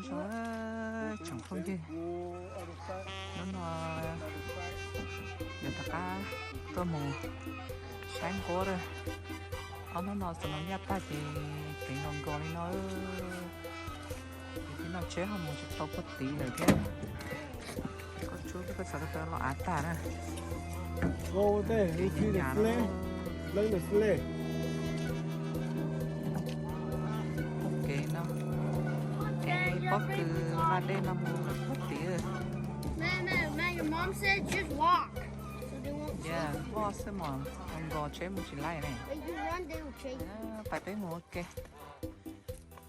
Zoo, tsoom phooj ywg, hnub no yuav rov qab tuaj mus saib nquab lawm. Ob hnub no xav no yaj tag ces kev nkaus nkaus li no. Ces tib no tsheb ho mus tsis tau puag tid lawm thiab. Koj tsuab koj txhais ko taw los av tag na. Kev nyuaj nyuaj na. Ua kev no, kev pob kws nqa dej no mus lawm puag tid. Yes, voj xwb mas nkaus tsheb mus tsis laib ne. Pais peb mus ua ke.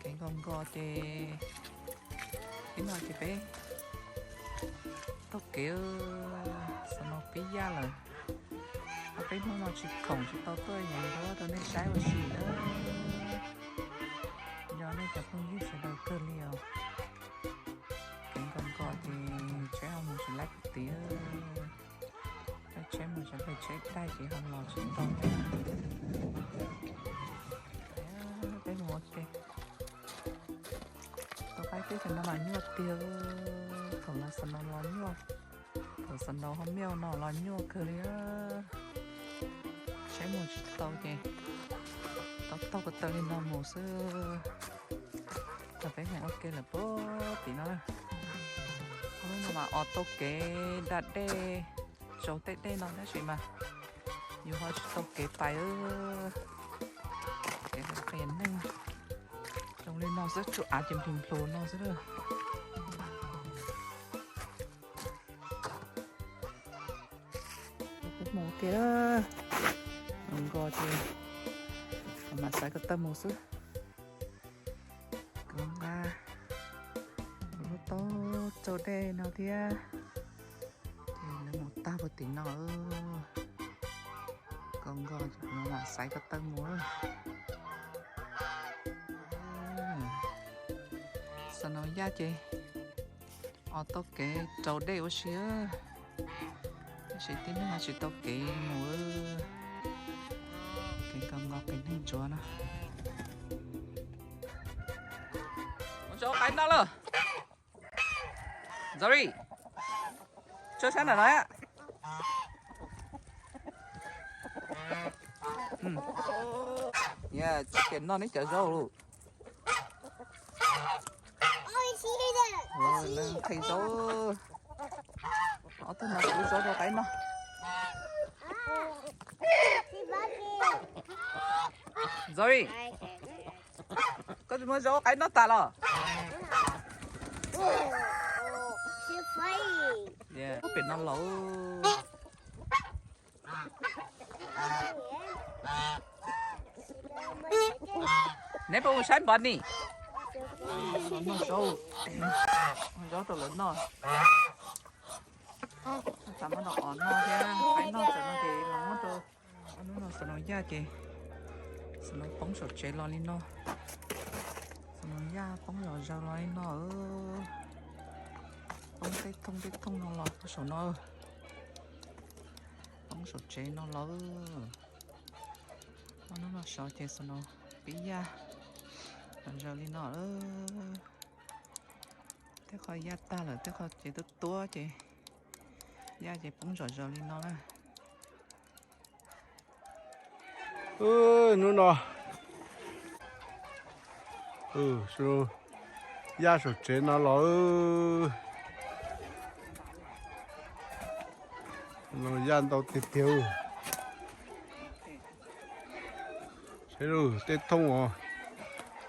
Kev nkaus nkaus ces, ib no ces peb taug kev, xav no pib yaj lawm. Ob peb hnub no tsis khoom tsis tau tuaj yees duab rau nej saib ua si na. Yog nej cov phooj ywg sawv daws kawg li os. Kev nkaus nkaus ces tsheb ho mus tsis laib puag tid. Coj tsheb mus sawv daws tsheb daig ces ho los tsis tau. Peb mus ua ke. Tus qaib teb chaws no mas nyuaj tiag, thaum lawv xav no los nyuaj, thaum xav no ho miaj no los nyuaj kawg li. Tsheb mus tsis tau ces tau taug ko taw li no mus xwb. Thaum peb mus ua ke lawm puag tim no, lub no mas os tau kev da dej, tsaus tej dej no tab sis mas yus ho tsis tau kev pais. Kev qias neeg zoo li no xwb, tsuas av ces nplhus nplhus no xwb. Mus ua ke, nkaus ces mam xaiv ko taw mus xwb. Kuv nqa kuv lub taub tsau dej no thiab, ces lawv mus tag puag tim no. Nkaus nkaus ces kuv mam xaiv ko taw mus. Xav no yaj ces os tau kev raus dej ua si, tab sis tib neeg ho tsis tau kev mus. Kev nkaus nkaus qias neeg ntsuav no. Mus zov qaib noj lawm. Zori, tso sab nram no. Tsis noj neb cov zaub lawm. Qhia zaub. Ob tug no kuv zaub rau qaib noj. Zori, koj tsis muab zaub qaib noj tas los? Pem no los. Neb puas mus saib npov ni? Noj zaub, zaub rau lawv noj. Tam muab no os noj thiab qaib noj, tam no ces los muab rau. Ob hnub no xav no yaj ces xav no poob saum tsev los li no. Xav no yaj poob zom zaws los li no. Poob tej thooj tej thooj no los saum no. Poob saum tsev no los. Ob hnub no sov ces xav no pib yaj zom zaws li no. Tej qho yaj tag lawm, tej qho ces tuab tuab ces yaj ces poob zom zaws li no na. Hnub no yaj saum tsev no los, yaj ntau tiag tiag. Saib lawm, tej thooj os,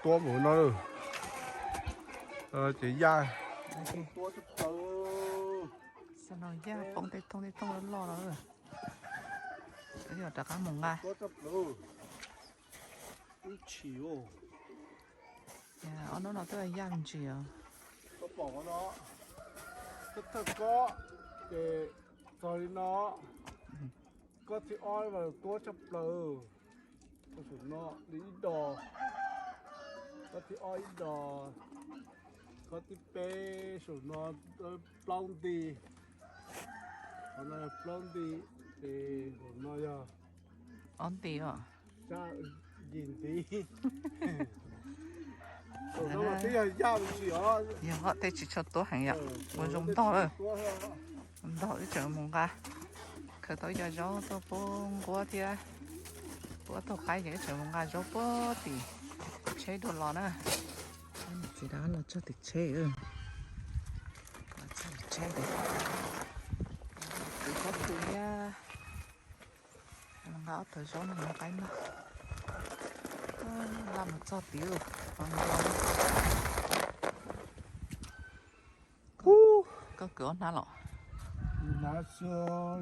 tuab npaum no lawm. Ces yaj, yaj poob tej thooj tej thooj loj loj lawm. Yog rov qab mus nqa. Ob hnub no twb yaj ntsis os. Koj pom no, koj thawj kob ces txog li no, kob thib ob mas tuab tshaj plaws. Saum no li ib dos, kob thib ob ib dos, kob thib peb saum no plaub nti, qhov no yog plaub nti, ces hauv no yog ob nti os. Yim nti. Yog tej tsis tshua tuab heev yom, ua zoo ntog lawm. Ntog wb tseem mus nqa, khaws tau cov zaub tuaj pub nquab thiab pub ob tug qaib ces wb tseem mus nqa zaub puag tim tsheb dua los na. Txiv dab los txog tim tsheb, txog tim tsheb, kwv pob kws thiab nqa ob tug zaub no mus qaib noj. Laj mus txog tid, koj kwv ob hnab los? Hnab xwb,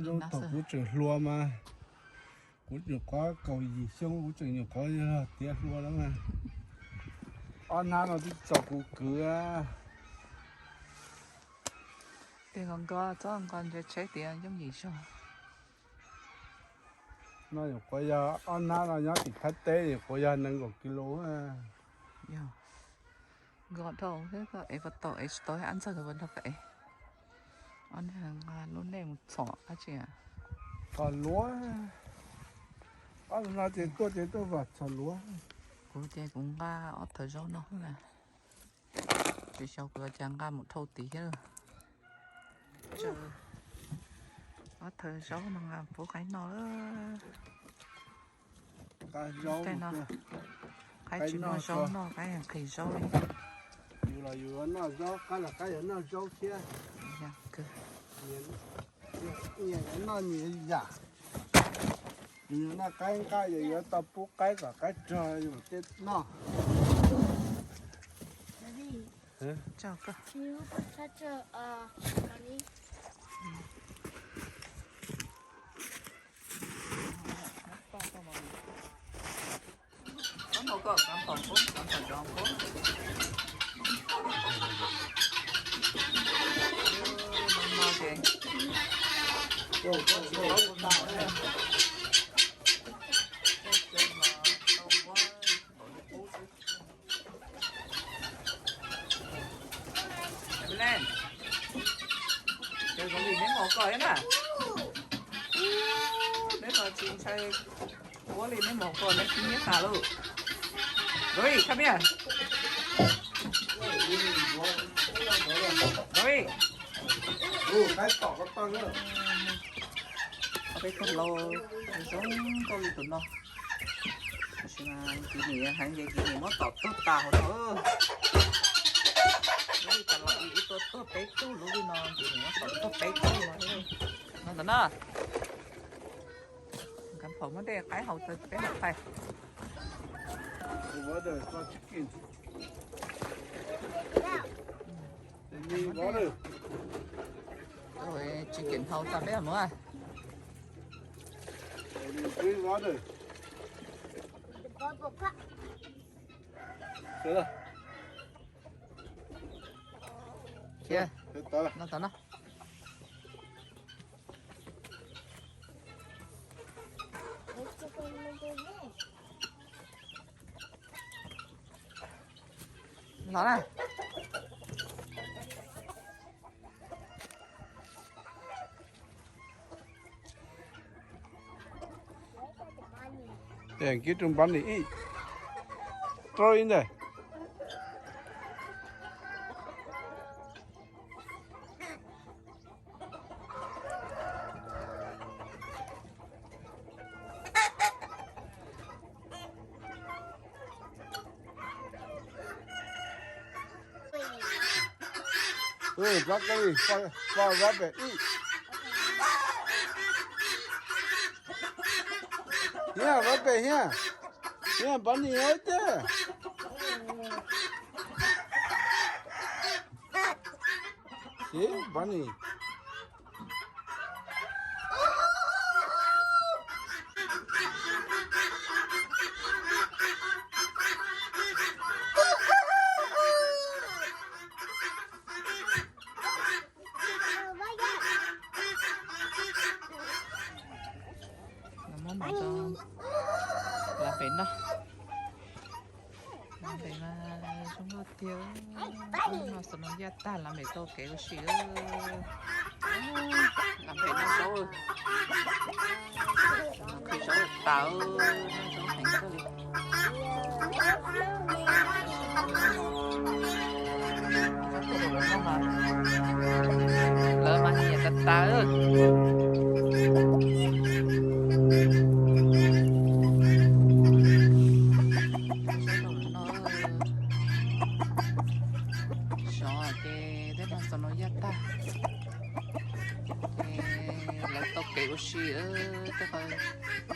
zaub thaum kuv tseem hluas mas kuv nyuam qhuav kaum yim xyoo, kuv tseem nyuam qhuav tiav hluas lawm mas. Ob hnab no twb txaus kuv kwv. Tes nkaus nkaus txob nkaus ntses tsheb tias yooj yim zog. No nyuam qhuav yog ob hnab no nyob tim Thaib teb nyuam qhuav yog nees nkaum kis lus. Yog nkaus dhau, es puas tau es tsis tau, ab ntxawg puas nrog koj es? Ob niag nqa lub nej mus txhom dab tsi? Txhom luav. Ob tug no ces tuaj ces tuaj vam txhom luav. Kuv ces kuv nqa ob thawv zaub no xwb na. Tsis xyaum kuv cas nqa mus dhau tid thiab. Ob thawv zaub no nqa pub qaib noj. Qaib tsis muaj zaub noj, qaib nqhis zaub li. Yus los yus yuav noj zaub, qaib los qaib yuav noj zaub thiab. Nyias yuav noj nyias yam. Yus yuav noj qaib nqaj, yus yuav tau pub qaib kom qaib rog yus mam thiaj noj. Len, ces Zoov Lis neb mos koj thiab na. Neb mas tsis ntshai ua li, neb mos koj neb tsis nyiab tas lauj. Zoov Lis, come here. Zoov Lis. Peb tug laus zoo nkauj li tus no. Tab sis mas Ntxwg Nim heev ces Ntxwg Nim muab tom tuag tas hauv no. Lub li tas los ib tuaj tuag peb tug, lub li no Ntxwg Nim muab tom tuag peb tug no. No ntawm no, Kav Phom muab tej qaib haus tawm peb haus thaij. Tsis kev haus tag peb mus. No tom no. Los na. Throw in there. Ui, broccoli for, for rabbit eat. Here, rabbit here. Here, bunny right there. See, bunny. Muab mus rau lav pem noj. Lav pem mas zoo nkauj tiag. Noj xav no yaj tag lav pem tau kev ua si. Lav pem noj zaub, noj zaub tas, noj zaub heev kawg li. Av, sov ces tej no txog no yaj tag, ces lawv tau kev ua si, tej qhov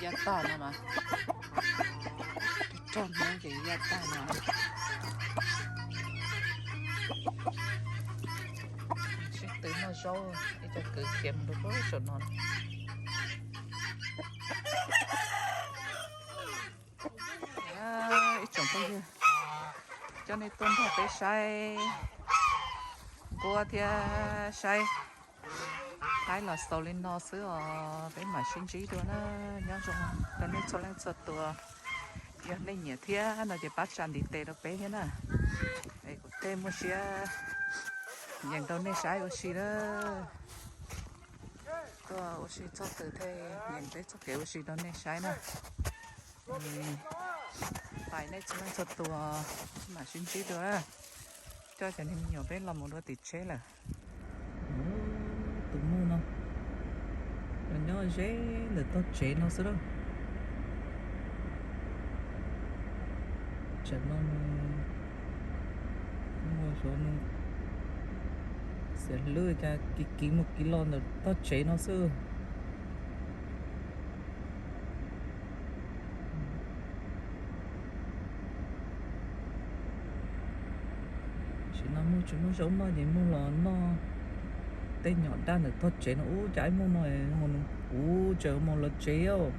yaj tag no mas, rog no ces yaj tag no. Sib tw noj zaub, ib co kwv khiav mus rau puag saum no. Ib tsoom phooj ywg, coj nej tuaj nrog peb saib nquab thiab saib qaib los xaus li no xwb os, peb mam sib ntsib dua na. Nyob zoo rau nej txhua leej txhua tus, yog nej nyiam thiab no ces pab tsa ntiv tes rau peb thiab na. Es kuv tej muaj siab yees rau nej saib ua si na. Tuaj ua si txog twg thiaj yees peb txoj kev ua si rau nej saib na. Pais nej txhua leej txhua tus, mam sib ntsib dua. Coj cov niag me nyuam peb los mus dua tim tsheb lawm. Tus muj no los nyob ze ntawm tog tsev no xwb lauj. Tsam no nws mus xyov nws xiam hlwb cas kiv kiv mus kiv los ntawm tog tsev no xwb. Tam sim no muj tsis muaj zaub noj ces muj los noj tej nyom daj ntawm tog tsev no. Ub, cas ib muj no nws kuv tseem mus lawv tsev os.